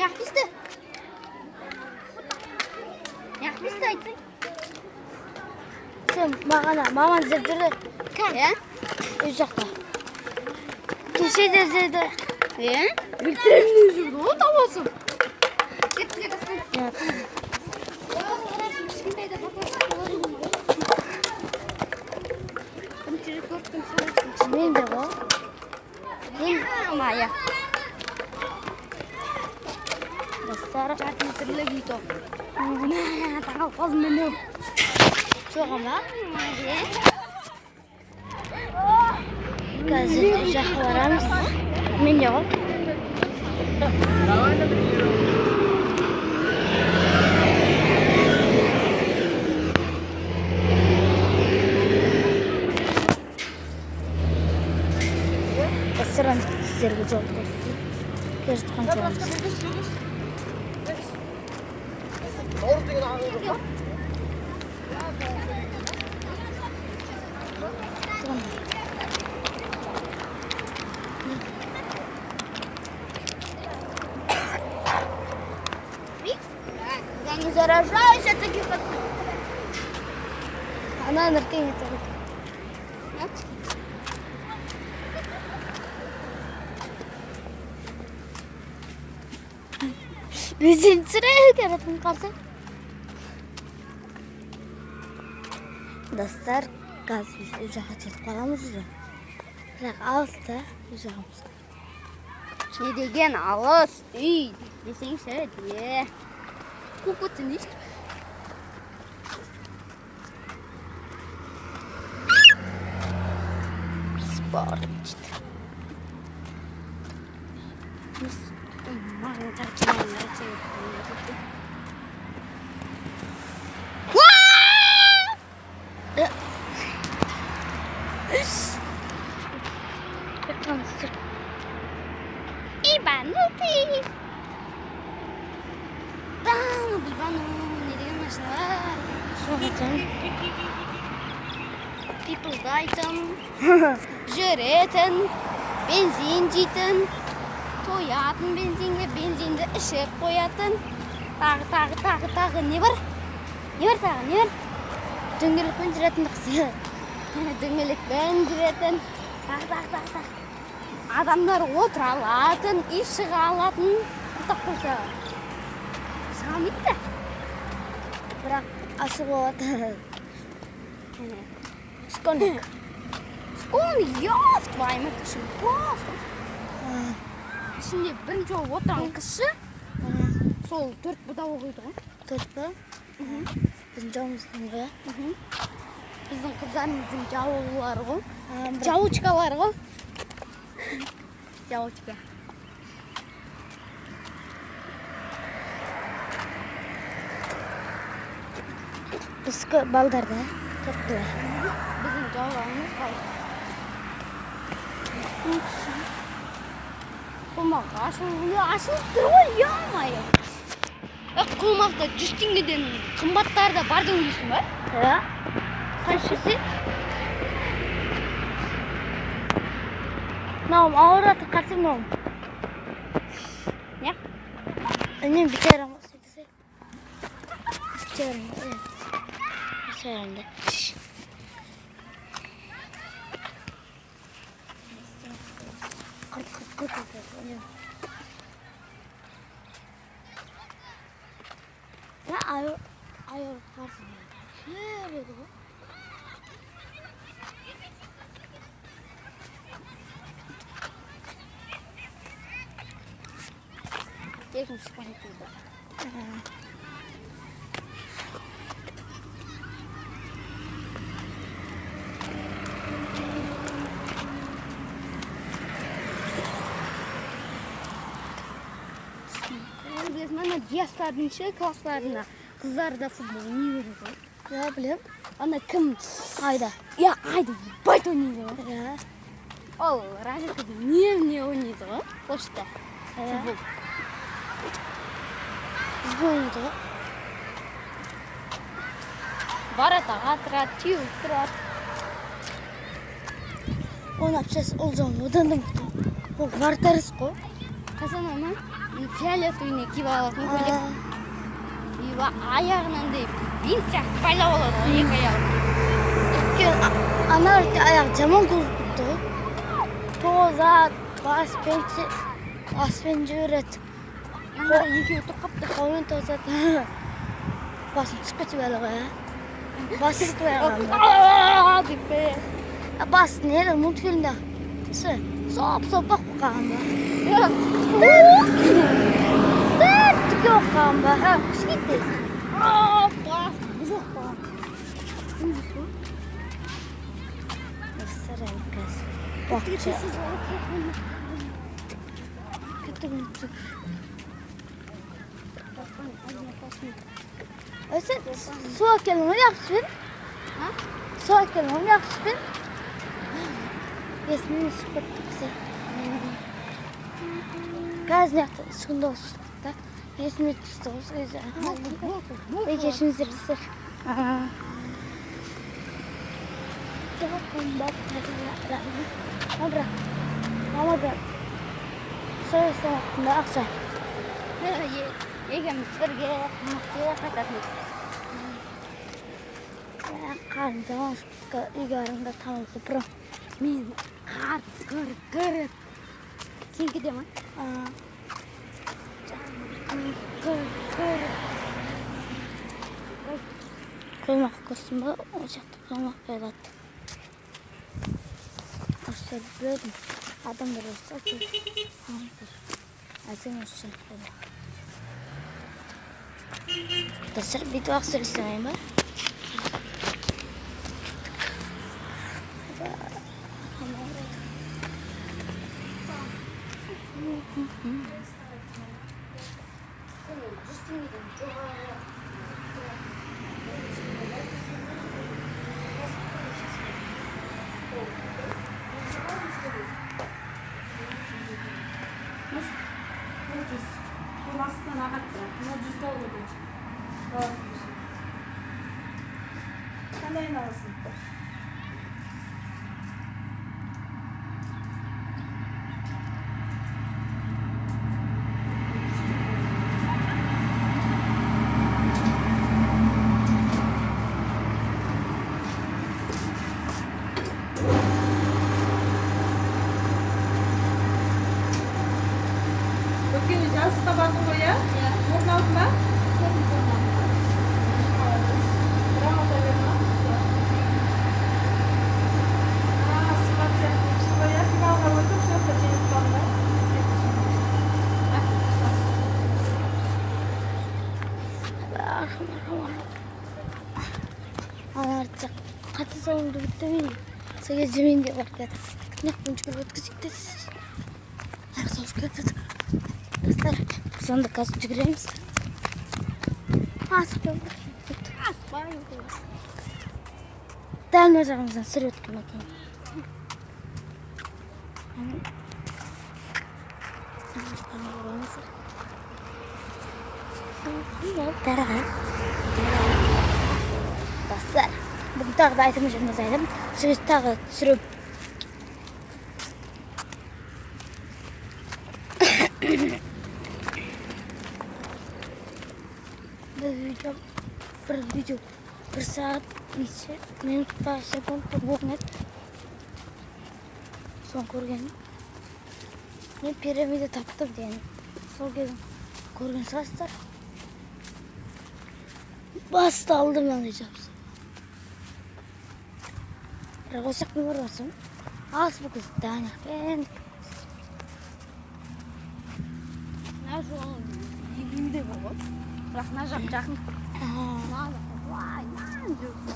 Неғып пісті? Неғып пісті айтсаң? Сен маған маман іздеп жүрді. Иә? Үй жақта. Кеше де іздеді. Иә? Өлтіремін жүрді ғой табасың. Кеттік. Мен де ғой. Моя. Достар. Жарты метрлік үй топ. Тағалып қалдым мен. Соған ба? Қазір үй жаққа барамыз. Мен де ғой. Достар, сіздерге жол көрсетейін. Келе жатқан жолымыз. Я не заражаюсь от таких, как ты. Ана нұркен етеді. Өзен түсіріп келатын қарсы. Достар, қазір біз үй жаққа жетіп қаламыз уже. Бірақ алыс та үй жағымыз. Не деген алыс үй десеңші де. Қуып кетсін дейші. Спорт дейді. Маған тартып. Ебанутый. Да, ну Гүлбану, не деген машиналар. Соғатын. Пипылдайтын, жүретін, бензин жейтін, тоятын бензинге, бензинді ішіп қоятын. Тағы, тағы, тағы, тағы не бар? Не бар тағы, не бар? Дөңгелекпен жүретін қыз. Дөңгелекпен жүретін. Тағы, тағы, тағы, тағы. Адамдар отыра алатын, үй шыға алатын. Тоқтап қойса, шыға алмайды да. Бірақ ашық болады. Школьник. Школьник, ёб твою мать, іші бос. Ішінде бірінші болып отырған қызшы, сол 4 бұда оқиды ғой. 4 Б? Біздің жауымыздың ғой. Біздің қыздарымыздың жаулары ғой. Жаучкалары ғой. Жаучка. Біздікі балдар да, 4 Б. Біздің жауларымыз бал. Құлмақ ашылып тұр ғой, ё-моё. Құлмақта 100 теңгеден қымбаттары да бар деп ойлайсың ба? Иә. Қаншасы? Мынауым ауырады, қарсы мынауым. Не? Үнем бітер ғой, сөйтсе. Бітер ғой. Бітер да. Қырт, қырт, қырт, қырт, үнем. Я айыр қарсы. Еді ғой. Екінші қойды. Білесің, ана Диастардың ше класстарына қыздар да футбол ойнай береді ғой. Иә, білем. Ана кім? Айда. Иә, Айда ебать ойнайды ғой. Иә. Ол разрядкада не ойнайды ғой площадьта. Футбол. Бізбен ойнайды ғой. Варатаға тұрады, теуіп тұрады. Оның общасы ол жауын одан да мықты. Ол вратарь қой. Қашан ана? Фиолетовый киіп алатын көйлек. Аяғын андай бинт сияқты байлап алады ғой, екі аяғын. Өйткені ана аяғы жаман көрініп кетті ғой. Тозады, баспен жібереді. Ана екеуі тұрып қапты. Қолмен тозады. Басым түсіп кетіп әлі ғой, ә? Басы түсіп аяғынан. Деп пе? Бас не еді, мультфильмде. Соп-соп болып қалған ба? Түк болып қалған ба? Кішкентай. Бас бұзық қалған. Бақша. Сен су әкелдің ғой, яқшы пен? Су әкелдің ғой, яқшы пен? Есімнен түсіп кетті кісі. Қазір мына шынында шықты да. Есіме түсті ғой сол кезде. Ой, кешіріңіздер достар. Бірақ мама да сұрай ақша. Екеуміз бірге қонаққа қайтатын. Қарным жаман ашып кетті. Үйге барғанда тамақ жеп тұрамын. Мен қар кір. Сенікі де ма? Кір. Қоймақ көрсін ба? Ол жақта қоймақ береді. Осы білдім. Адамдар болса, әсем осы жақта қоймақ. Достар, бүйтіп ақ сөйлесемейін ба? Қандайын аласың? Өткенде жазыққа бардың ғой, иә? Орын алдың ба? Грамота берді ма? Сымбат сияқты өтіпсің ғой, иә? Финалға өтіп, сол жақта жеңіп қалдың ба? Ана артық қатты соңында бітті мен. Сол кезде мен де барып келдім. Мына жүгіріп өткізейік те. Ары соғып кетті. Достар, біз онда қазір жүгіреміз. Асықпай. Дәл мына жағымыздан сүріп өткен екен. Достар, бүгін тағы да айтым жүрміз айтым. Сол тағы түсіріп. Бір видео 1 сағат неше минут па секунд па болған еді. Соны көргенім. Мен пирамида таптым деген. Сол кезін көрген шығарсыздар. Басталды мынандай жапсы. Бірақ осы жақтан бармасам, алыс болып кетті ана жақпен. Мына жол екеуі де бар ғой. Бірақ мына жақ жақын. Мына жақ былай жүріп.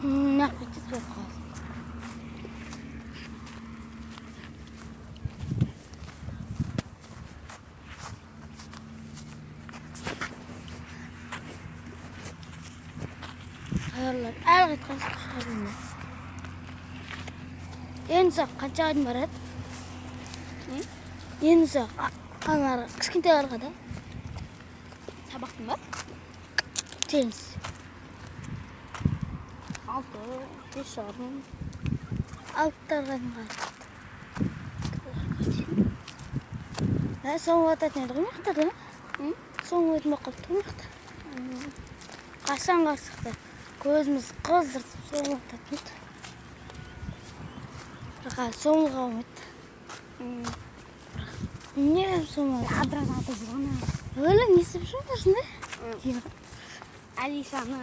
Мына жаққа тез болып қаласың. Ayarlar әлі қайтқан шығар. Ең ұзақ қаншаға дейін барады? Ең ұзақ аналар кішкентайларға да? Сабақтың ба? Теңіз. 6, 5,5. 6-тарға дейін барады. Соңғы ататын еді ғой мына жақта да? Соңғы өтмей қалыпты ғой мына жақта. Қашан қарсақ та көзіміз қыздыртып соңғы ататын еді. Бірақ әлі соңғыға болмайды. Не соңғы? Адыраз атып жүрген. Өлі не істеп жүрсің осында? Алисаны,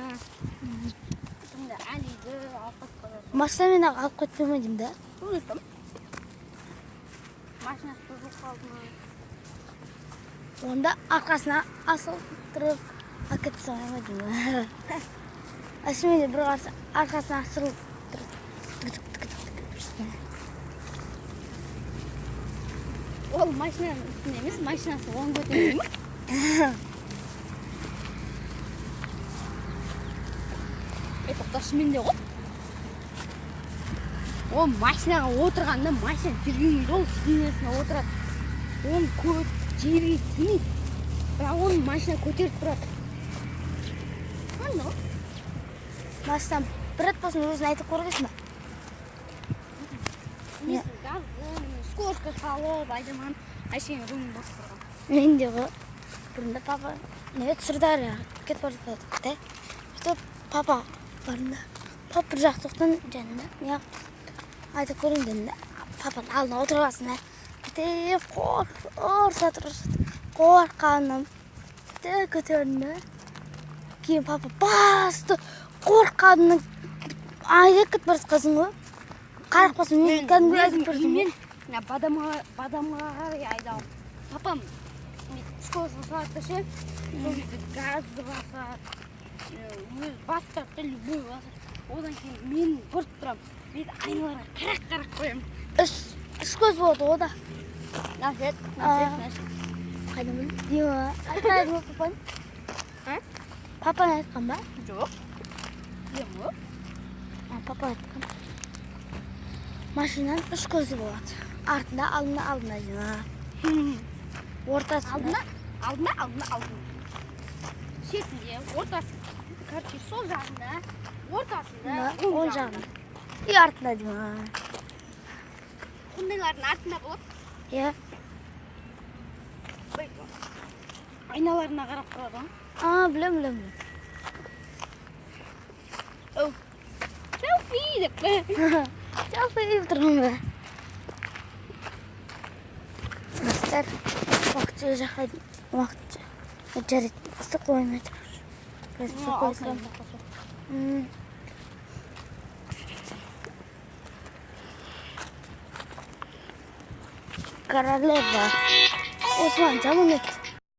сонда Алиді алып кетіп қалады. Машинамен ақ алып кетпей ме деймін да? Білмеймін. Машинасы бұзылып қалды ма? Онда арқасына асылып тұрып алып кетіп салмай ма деймін. Шынымен де бір қарсы арқасына асылып тұрып тік-тік-тік-тік. Ол машинаның үстінде емес, машинасы оң көтермей ме? Тоқта, шынымен де ғой. Ол машинаға отырғанда машина жүрген кезде ол сиденьесіне отырады. Оның көт жерге тимейді. Бірақ оны машина көтеріп тұрады. Қандай ғой? Машина бір рет болсын өзін айтып көргенсің ба? Несін, газды, скоростьқа салып айдамаған, әшейін рулін басып тұрған. Мен де ғой. Бұрында папа не Сырдария кетіп бара жатыр да. Сөйтіп папа барында. Папа бір жақ тоқтан жанында не айтып көрейін дедім да. Папаның алдына отырып алсын да. Бүйтіп қорқып ұрсады, ұрсады. Қорыққаным. Бүйтіп көтердім да. Кейін папа басты. Қорыққанымнан айдап кетіп бара жатқансың ғой. Қарап қалсам, мен кәдімгі айтып бара жатырмын. Мен мына бадамға қарай айдауым. Папам скоростьқа салады да ше, сол кезде газды басады, өзі басып тұрады да, любой басады. Одан кейін мен бұрып тұрамын. Мен айналарға қарақ-қарақ қоямын. Үш көз болады ғой да. Насет, насет, насет. Қайдан білдің? Деймін ба? Айтқан ба папаң? А? Папаң айтқан ба? Жоқ. Білемін ғой. Папа айтқан. Машинаның үш көзі болады. Артында, алдында, алдында деймін. Ортасында. Алдында, алдында, алдында, алдында. Шетінде, ортасында. Короче, сол жағында, ортасында, оң жағында. И артында деймін. Құндайлардың артында болады. Иә. Айналарына қарап тұрады ғой. Білем, білем, білем. Оу. Селфи деп. Селфи деп тұрған ба? Достар, уақытша жаққа уақытша. Жарайды, ыстық қоймай тұр. Біраз су қоя саламын. Королева. Осман жаман өтті.